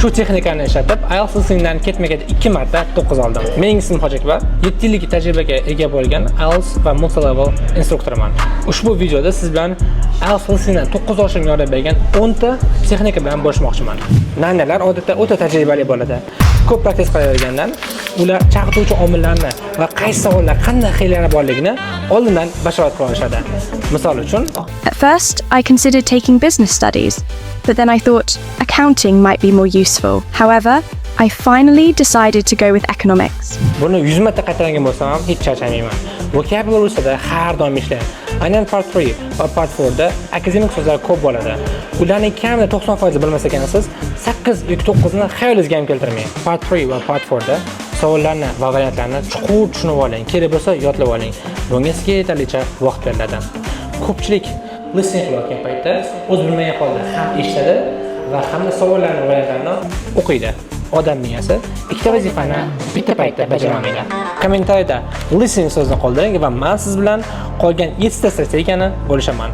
Shu texnikani ishlatib, IELTS listeningdan ketma-ket 2 marta 9 oldim. Mening ismim Hoji Akbar, 7 yillik tajribaga ega bo'lgan IELTS va multi-level instruktoriman. Ushbu videoda siz bilan IELTS listeningdan 9 olishimga yordam bergan 10 ta texnika bilan bo'lishmoqchiman. Ninerlar odatda o'ta tajribali bo'ladi. Ko'p practice qilavergandan ular chalg'ituvchi omillarni va qaysi savollar qanday xiylari borligini oldindan bashorat qila olishadi. Misol uchun, At first, I considered taking business studies, but then I thought accounting might be more useful. However, I finally decided to go with economics. Buni 100 marta qaytargan bo'lsam ham hech charchamayman. Vocabulary ustida har doim ishlang. Aynan part 3 va part 4 da akademik so'zlar ko'p bo'ladi. Ularning kamida 90% bilmas ekansiz, 8 yoki 9 ni xayolingizga ham keltirmang. Part 3 va part 4 da savollarni va variantlarni chuqur tushunib oling. Kerak bo'lsa, yodlab oling. Bunga sizga yetarlicha vaqt beriladi. Ko'pchilik listening qilayotgan paytda o'z bilmagan holda ham eshitadi va hamda savollarni, variantlarni o'qiydi. Odam miyasi ikkita vazifani bitta paytda bajara olmaydi. Kommentariyada "listening" so'zini qoldiring va men siz bilan qolgan 7 ta strategiyani bo'lishaman.